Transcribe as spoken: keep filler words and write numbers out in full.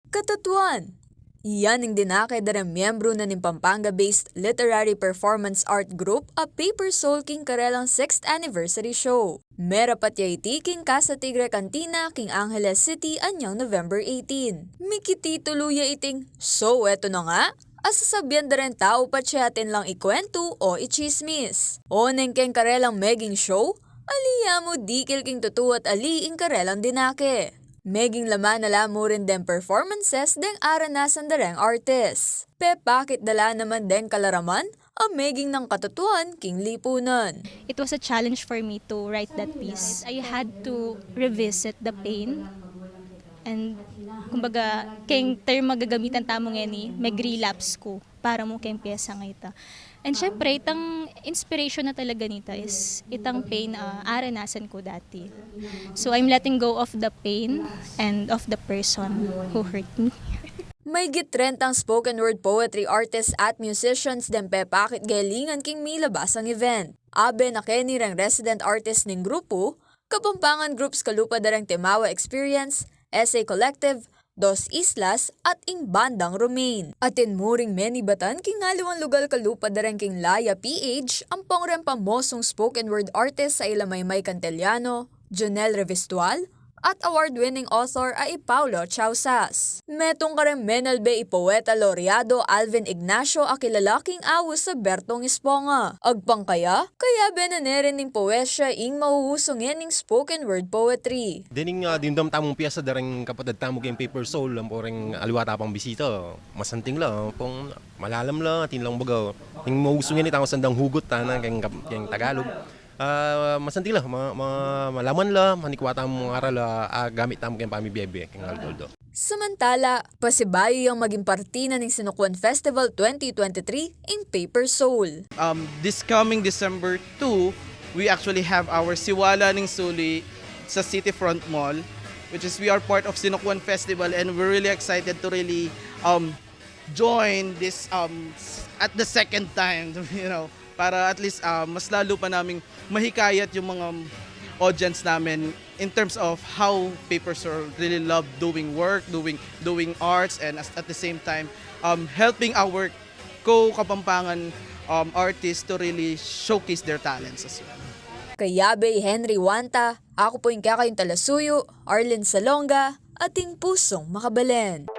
Katatuan. Yan ing dinake dareng miyembru na ning Pampanga-based literary performance art group a Paper Soul king karelang sixth anniversary show. Merapat ya iti king Casa Tigre Cantina king Angeles City anyang November eighteen. Mikititulu ya iting "So, eto na nga?" a sasabian dareng tau patse atin lang ikwentu o itsismis. O neng keng karelang meging show, ali ya mu dikil king tutu at ali ing karelang dinake. Meging laman na la mu rin deng performances deng aranasan dareng artist. Pepakit da la naman deng kalaraman a meging nang katatuan king lipunan. It was a challenge for me to write that piece. I had to revisit the pain and, kumbaga, keng term a gagamitan tamu ngeni, meg-relapse ku para mu keng pyesang ita. And syempre, itang inspiration na talaga nita is itang pain a aranasan ku dati. So I'm letting go of the pain and of the person who hurt me. Maygit trentang spoken word poetry artists at musicians deng pepakit gelingan king milabasang event. Abe na keni reng resident artist ning grupu, Kapampangan groups kalupa dareng Timawa Experience, Essay Collective, Dos Islas, at ing Bandang Romaine. Atin mu ring menibatan king aliwang lugal kalupa dareng king Laya P H ampong reng pamosung spoken word artist a ila Maymay Cantellano, Jonel Revistual, at award-winning author a i Paulo Chausas. Metung kareng menalbe i poeta loreado Alvin Ignacio a kilala king awis a Bertong Esponga. Agpang kaya, kayabe na ne rin ning powesya ing mauuso ngening spoken word poetry. Dening ah, dimdam tamung pyesa dareng kapatad tamu king Paper Soul, ampo reng aliwa ta pang bisita, masanting la, ampong malalam la, atin lang baga. Ing mauuso ngeni tamung sandang hugot tana king, king Tagalog. Ah, masanting la, ma, ma, malaman la, manikwa tamung aral a, ah, gamit tamu keng pamibie-bie keng aldo-aldo. Samantala, pasibayu yang maging parti na ning Sinukwan Festival twenty twenty-three ing Paper Soul. Um, this coming December two, we actually have our Siwala ning Suli sa City Front Mall, which is we are part of Sinukwan Festival and we're really excited to really um, join this um, at the second time, you know, para at least uh, mas lalo pa naming mahikayat yung mga audience namin in terms of how Paper Soul really love doing work, doing doing arts, and as, at the same time um, helping our co-Kapampangan um, artists to really showcase their talents as well. Kayabe i Henry Wanta, aku pu ing kekayung talasuyu, Arlene Salonga, ating pusung makabalen.